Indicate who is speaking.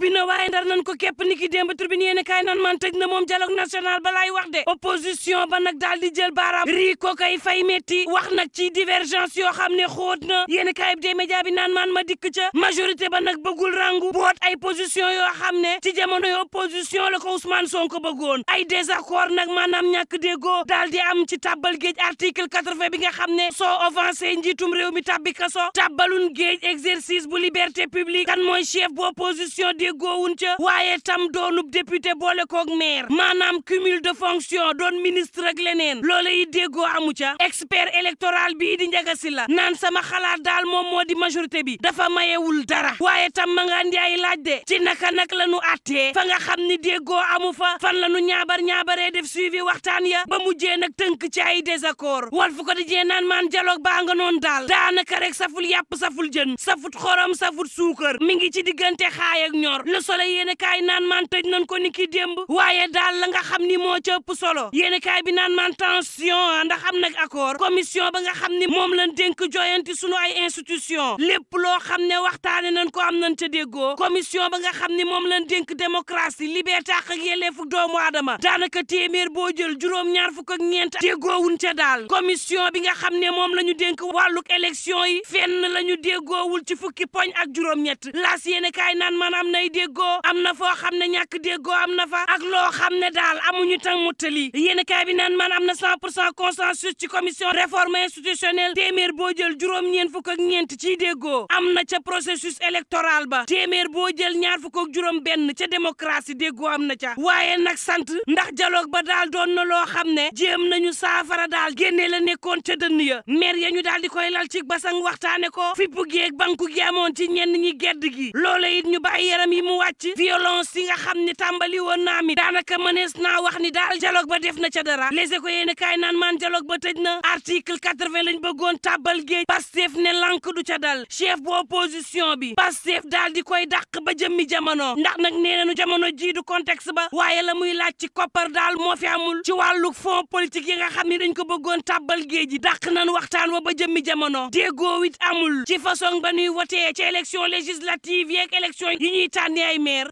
Speaker 1: ubbi na waaye ndar nañ ko képp niki démb tribune yéene kaay nan man tëj na moom dialogue national ba laay wax de opposition ba nag daal di jël baaraam rii ko kay fay metti wax nag ci divergence yoo xam ne xóot na yéene kaay bi des média bi naan man ma dikk ca majorité ba nag bëggul rangu boot ay position yoo xam ne ci jamonoy opposition la ko Ousmane Sonko bëggoon ay désaccord nag maanaam ñàkk déggoo daal di am ci tàbbal géej article 80 bi nga xam ne soo offensé njiitum réew mi tàbbi kaso tàbbalun géej exercice bu liberté publique kan mooy chef bu opposition déggoowun ca waaye tam doonub député boole koog maire maanaam cumul de fonction doon ministre ak leneen loola yi déggoo amu ca expert électoral bii di Njaga Silla naan sama xalaat daal moom moo di majorité bi dafa mayewul dara waaye tam ma nga andi ay laaj de ci naka nag la nu attee fa nga xam ni déggoo amu fa fan la nu ñaabaree def suivi waxtaan ya ba mujjee nag tënk ci ay désaccord Walf Quotidien naan maan dialogue baa nga noon daal daanaka rek saful yàpp saful jën safut xorom safut suukar mi ngi ci diggante xaay ak ñor Le Soleil yéene kaay naan maan tëj nañ ko ni ki démb waaye daal la nga xam ni moo ca ëpp solo yéene kaay bi naan maan tension ndax am nag accord commission ba nga xam ni moom lañ dénk joyanti sunu ay institution lépp loo xam ne waxtaane nañ ko am nañ ca déggoo commission ba nga xam ni moom lañ dénk démocratie liberté ak yelleefu doomu aadama daanaka téeméer boo jël juróom-ñaar fukk ak ñeent déggoowuñ ca daal commission bi nga xam ne moom la ñu dénk wàlluk élection yi fenn la ñu déggoowul ci fukki poñ ak juróom-ñett laas yéene kaay naan man am nay déggoo am na foo xam ne ñàkk déggoo am na fa ak loo xam ne daal amuñu tang muttali yéene kaay bi naan man am na 100% consensus ci commission réforme institutionnelle téeméer boo jël juróom-ñeent fukk ak ñeent ciy déggoo am na ca processus électoral ba téeméer boo jël ñaar fukk ak juróom benn ca démocratie déggoo am na ca waaye nag sant ndax dialogue ba daal doon na loo xam ne jéem nañu saafara daal génne la nekkoon ca dënn ya maire ya ñu daal di koy lal ci basang waxtaane ko fippu gi ak banku gi amoon ci ñenn ñi gedd gi loola it ñu bàyyi yaram yi mu wàcc violence yi nga xam ni tàmbali woon naa mi daanaka mënees naa wax ni daal dialogue ba def na ca dara Les Échos yéene kaay naan maan dialogue ba tëj na article 80 lañ bëggoon tàbbal géej Pastef ne lank du ca dal chef bu opposition bi Pastef daal di koy dàq ba jëmmi jamono ndax nag nee nañu jamono jii du contexte ba waaye la muy laaj ci koppar daal moo fi amul ci wàllu fond politique yi nga xam ni dañ ko bëggoon tàbbal géej ji dàq nañ waxtaan wa ba jëmmi jamono déggoo it amul ci façon ba ñuy wotee ci élection législative yeeg élection yi ñuy tànnee ay maire